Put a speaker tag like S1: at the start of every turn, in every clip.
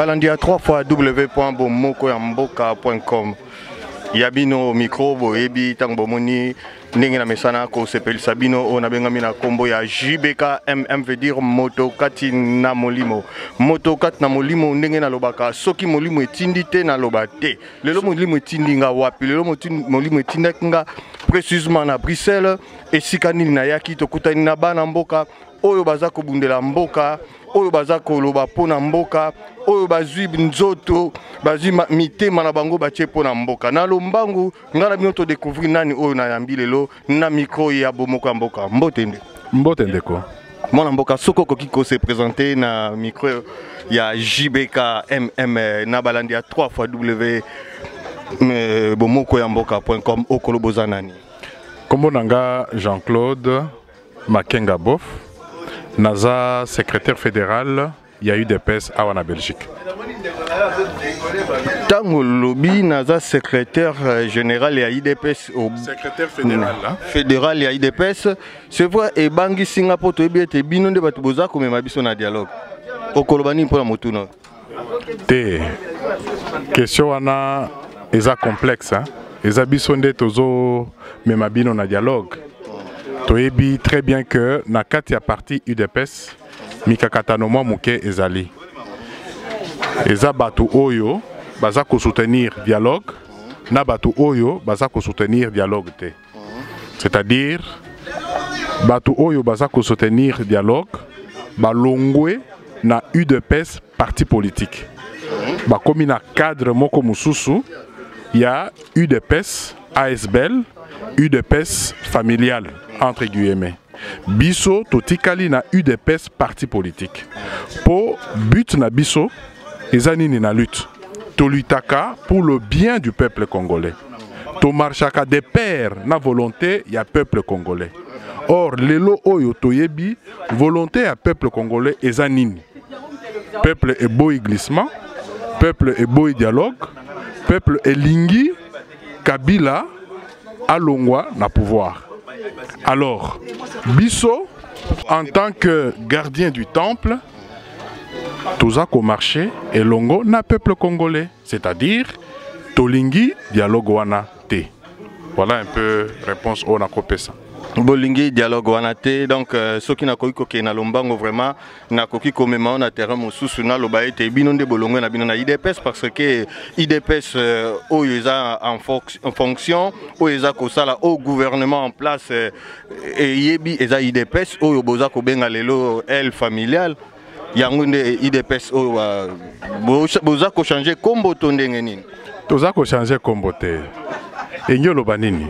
S1: Balandi ya 3 fois w.bomoko ya mboka.com, ya bino micro, boyebi ntango bomoni ndenge na mesana kosepelisa bino. Oyo nabengami na nkombo ya JBK MM, veut dire moto kati na molimo, moto kati na molimo. Ndenge nalobaka, soki molimo etindi te, naloba te. Lelo molimo etindi nga wapi? Lelo molimo etindaki nga précisément na Bruxelles. Esika nini nayaki? Tokutani na bana mboka oyo baza kobundela mboka, oyo baza koloba mpo na mboka, oyo bazwi nzoto, bazwi mitema na bango, batie mpo na mboka. Na lombangu, ngai na bino todécouvrir nani oyo nayambi lelo na micro ya Bomoko ya Mboka. Mbote ndeko.
S2: Mbote ndeko.
S1: Mwana mboka, soki okoki kose présenter na micro ya JBK MM na balandi ya 3 fois w bomoko ya mboka.com, okoloba oza nani?
S2: Nkombo na nga Jean-Claude Makenga Bof, naza secrétaire fédéral ya UDPS awa na Belgique.
S1: Ntango olobi naza secrétaire général ya UDPS,
S2: Secrétaire fédéral, hein?
S1: Fédéral ya UDPS, c'est vrai, ebangisi nga mpo toyebi ete bino nde bato boza komema biso na dialogue. Okoloba nini mpona motuna?
S2: Te, question wana eza complexe, hein? Eza biso nde tozomema bino na dialogue. Toyebi très bien que na kati ya parti UDPS, mikakatano mwa moke ezali. Eza bato oyo baza kosoutenir dialogue na bato oyo baza kosoutenir dialogue te. C'est-à-dire, bato oyo baza kosoutenir dialogue balongwe na UDPS parti politique, bakomi na cadre moko mosusu ya UDPS ASBL, UDPS familial entre guillemets. Biso totikali na UDPS parti politique, mpo but na biso eza nini? Na lutte, tolutaka pour le bien du peuple congolais, tomarchaka de pair na volonté ya peuple congolais. Or lelo oyo toyebi volonté ya peuple congolais eza nini. Peuple eboyi glissement, peuple eboyi dialogue, peuple elingi Kabila alongwa na pouvoir. Alors biso, en tant que gardien du temple, toza komarcher elongo na peuple congolais, c'est-à-dire tolingi dialogue wana te. Voilà un peu réponse oyo nakopesa.
S1: Bolingi dialogue wana te. Donc soki nakoki kokende na lombango, vraiment nakoki komema na terrain mosusu, naloba ete bino nde bolongwe na bino na UDPS, parce que UDPS oyo eza en fonction, oyo eza kosala au gouvernement en place, eyebi eza UDPS oyo boza kobenga lelo aile familiale. Yango nde UDPS oyo boza kochanger kombo to ndenge nini?
S2: Toza kochanger kombo te. Elingi oloba nini?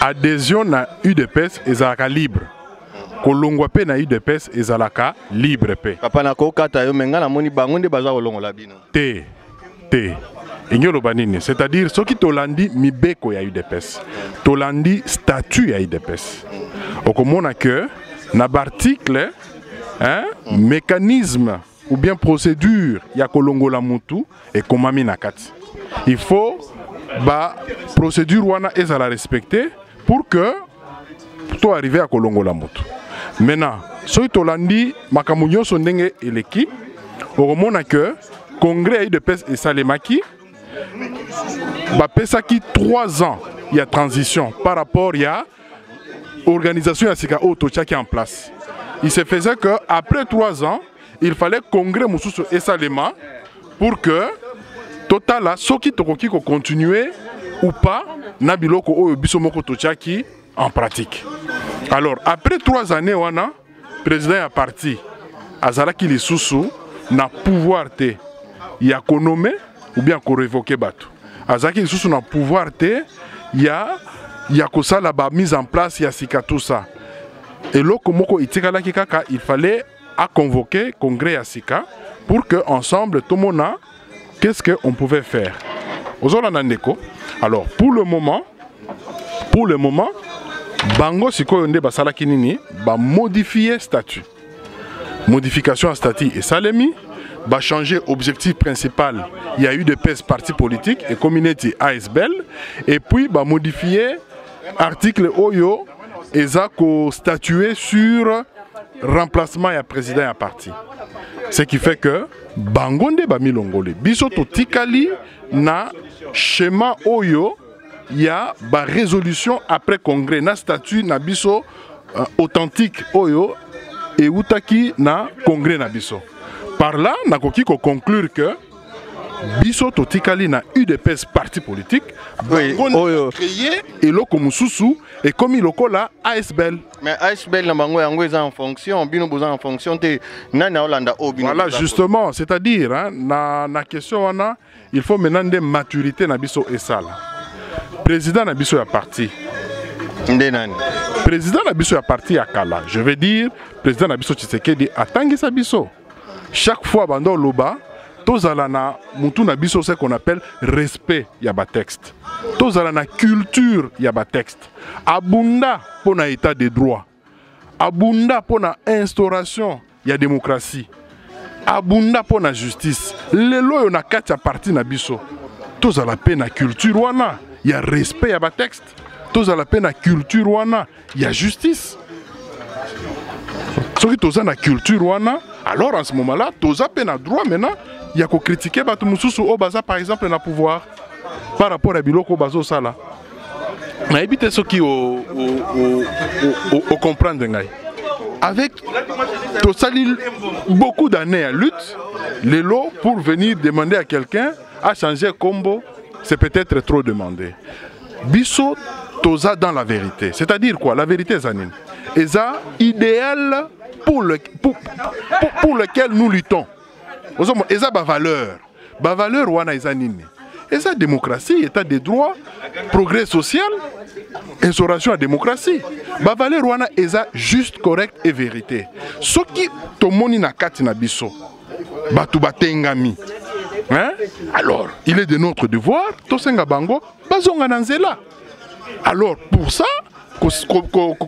S2: Adhésion na UDPS ezalaka libre, kolongwa mpe na UDPS ezalaka libre mpe.
S1: Papa, nakokata yo, me ngai namoni bango nde baza kolongola bino.
S2: Te, te. Elingi oloba nini? C'est-à-dire, soki tolandi mibeko ya UDPS, tolandi statut ya UDPS, okomona ke na baarticle, hein, mécanisme ou bien procédure ya kolongola mutu ekomami na kati. Il faut ba procédure wana ezala respecté pour que to arriver ya kolongola mutu. Maintenant, soki tolandi makambo nyonso ndenge eleki, okomona ke congrès ya UDPS esalemaki, bapesaki 3 ans ya transition par rapport ya organisation ya sika oyo totiaki en place. Il se faisait que après 3 ans, il fallait congrès mosusu esalema pour que totala soki tokoki kocontinuer ou pas na biloko oyo biso moko totiaki en pratique. Alors après 3 années wana, président ya parti azalaki lisusu na pouvoir te ya konommer ou bien korévoquer bato, azalaki lisusu na pouvoir te ya kosala ba mise en place ya sika, tout ça. Eloko moko etikalaki kaka, il fallait aconvoquer congrès ya sika pour que ensemble tomona qu'est-ce que on pouvait faire. Ozolanda ndeko? Alors pour le moment, bango sikoyo nde basalaki nini? Bamodifie statut. Modification ya statut esalemi, bachanger objectif principal ya UDPS parti politique, ekomi neti ASBL, et puis bamodifie article oyo eza kostatuer sur remplacement ya président ya parti. Ce qui fait que bango nde bamilongoli, biso totikali na schéma oyo ya ba résolution après congrès na statut na biso authentique oyo eutaki na congrès na biso. Par là nakoki koconclure que biso totikali na UDPS parti politique.
S1: Oui,
S2: bango nde
S1: oyo.
S2: créé eloko mosusu ekomi lokola ASBL.
S1: Mais ASBL na bango yango eza en fonction, bino boza en fonction te, nani aolanda oyo bino
S2: Voilà,
S1: boza?
S2: Justement, c'est-à-dire, hein, na question wana, il faut maintenant nde maturité na biso esala. Président na biso ya parti
S1: Nde nani?
S2: Président na biso ya parti ya kala, je veux dire président na biso Tshisekedi, atangisa biso chaque fois bando oloba tozala na mutu na biso ce qu'on appelle respect ya batexte, tozala na culture ya batexte. Abunda mpo na état de droit, abunda mpo na instauration ya démocratie, abunda mpo na justice. Lelo oyo na kati ya parti na biso tozala mpe na culture wana ya respect ya batexte, tozala mpe na culture wana ya justice. Soki toza na culture wana, alors en ce moment là toza mpe na droit maintenant ya kocritiquer bato mosusu oyo baza par exemple na pouvoir par rapport ya biloko oyo bazosala. Nayebi te soki ocomprendre ngai. Avec tosali beaucoup d'années à lutte, lelo pour venir demander à quelqu'un à changer kombo, c'est peut-être trop demandé. Biso toza dans la vérité. C'est-à-dire quoi? La vérité eza nini? Eza idéal pour lequel nous luttons. Ozomona, eza bavaleur. Bavaleur wana eza nini? Eza démocratie, état de droit, progrès social, instauration ya démocratie. Bavaleur wana eza juste, correct et vérité. Soki tomoni na kati na biso bato batengami, hein? Alors il est de notre devoir tosenga bango bazonga na nzela. Alors pour ça,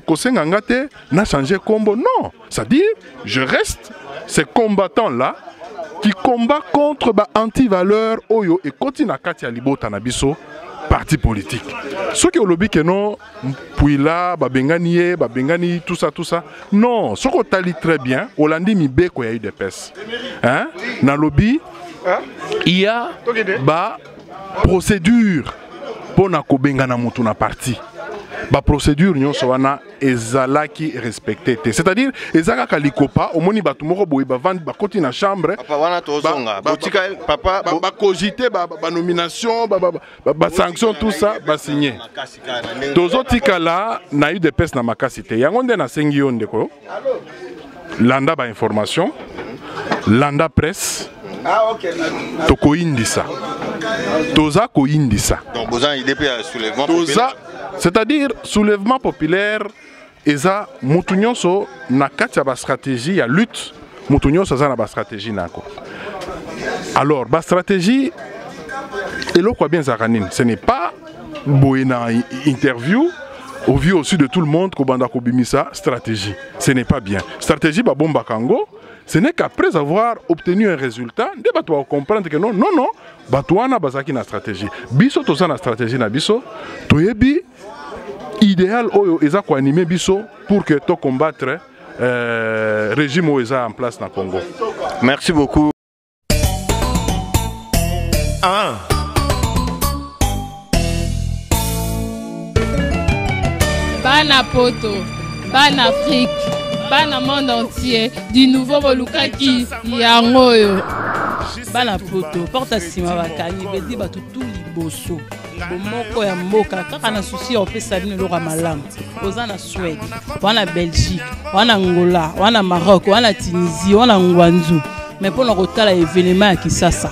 S2: kosenga nga te na changer kombo, non. C'est-à-dire je reste ces combattants là qui combat contre ba anti-valeur oyo ekoti na kati ya libota na biso parti politique. Soki olobi ke non, Mpuila babengani ye, babengani tout ça, tout ça, non. Soki otali très bien, olandi mibeko ya UDPS, hein? Nalobi il y a ba procédure mpona kobengana motu na parti. Baprocédure nyonso wana ezalaki respecté te. C'est-à-dire eza kaka likopa, omoni bato moko boye bavandi, bakoti na chambre.
S1: Papa, wana tozonga. Botika papa.
S2: Bakogite banomination, basanction, tout ça, basigné. Tozotikala na UDPS na makasi te. Yango nde nasengi yo, ndeko, landa bainformation, landa presse. Tokoyindisa, toza koyindisa.
S1: Donc boza na idée mpe ya soulèvement?
S2: Toza, c'est-à-dire soulèvement populaire eza mutu nyonso na kati ya bastratégie ya lutte. Mutu nyonso aza na bastratégie nako. Alors bastratégie, eloko ya bien ezalaka nini? Ce n'est pas boye na interview au vu aussi de tout le monde kobanda kobimisa stratégie. Ce n'est pas bien. Stratégie babombaka yango. Ce n'est qu'après avoir obtenu un résultat nde bato bakocomprendre que non, non, non, bato wana bazalaki na stratégie. Biso toza na stratégie na biso, toyebi idéal oyo eza koanime biso pour que tocombattre régime oyo eza en place na Congo.
S1: Merci beaucoup.
S3: Ah.
S4: Bana Poto, bana Afrique, bana monde entier, du nouveau bolukaki yango oyo.
S5: Bana Poto, porte nsima bakangi bedi bato tu liboso. Bomoko ya mboka kaka na souci ya kopesa bino eloko ya malamu. Oza na Suède, wana Belgique, wana Angola, wana Maroc, wana Tunisie, wana Ngwanzu, mais mpona kotala événement ya Kisasa,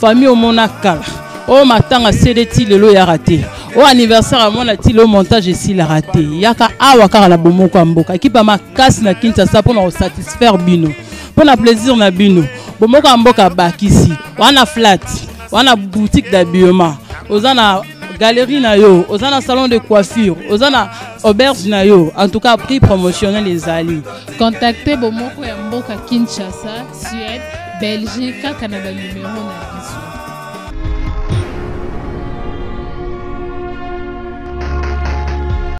S5: famille omona kala, oyo matanga sede ti lelo eyaka te, oyo anniversaire amona ti lelo montage esilaka te, yaka awa kaka na Bomoko ya Mboka. Ekipe ya makasi na Kinshasa mpona kosatisfaire bino, mpona plaisir na bino. Bomoko ya Mboka bakisi wana flat, wana boutique d'habillement, oza na galerie na yo, oza na salon de coiffure, oza na auberge na yo. En tout cas prix promotionnel ezali.
S4: Contacte Bomoko ya Mboka Kinshasa, Suède, Belgique kaka na banumero na biso.